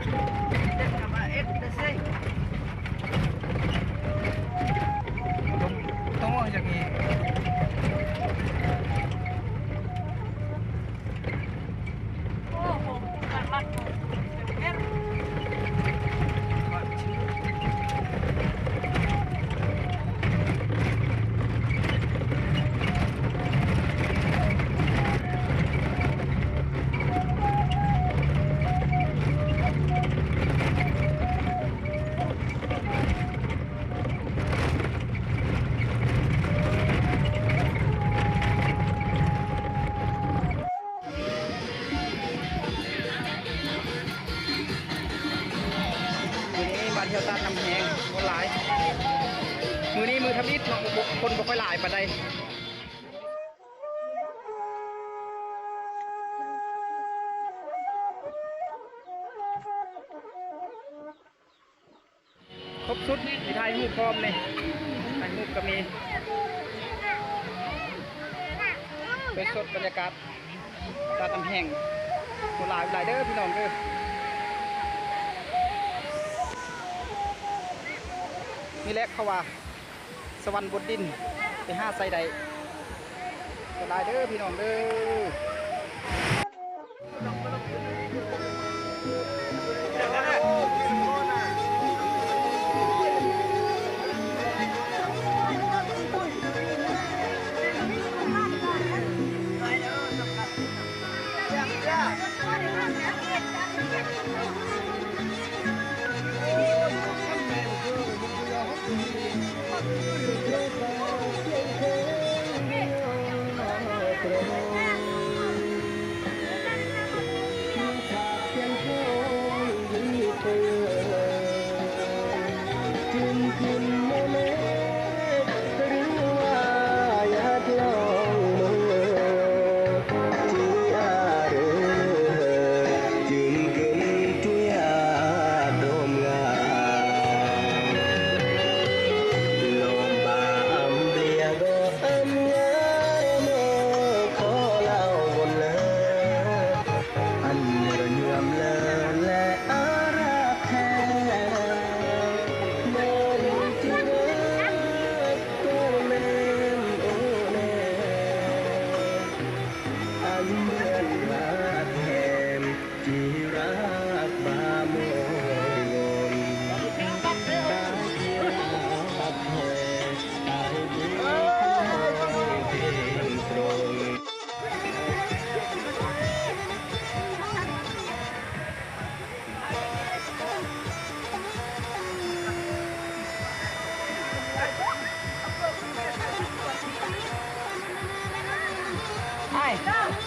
ຕົງ ຕົງວ່າຈັ່ງນີ້. ມື້ນີ້ມາທ່ຽວຕາດນ້ຳແຫ້ງ ຄົນຫຼາຍ. ມື້ນີ້ມື້ທຳອິດເນາະ ບໍ່ ຄົນບໍ່ຄ່ອຍຫຼາຍປານໃດ. ຄົບຊຸດ ມີຖ່າຍຮູບພ້ອມນີ້ ຖ່າຍຮູບກໍມີ. ເປັນສົດບັນຍາກາດຕາດນ້ຳແຫ້ງ ຄົນຫຼາຍຫຼາຍເດີພີ່ນ້ອງເດີ. ນີ້ແຫຼະເຂົາວ່າ ສະຫວັນບົນດິນ ໄປຫາໃສໄດ້. ຫຼາຍເດີພີ່ນ້ອງເດີ. ອ້າຍ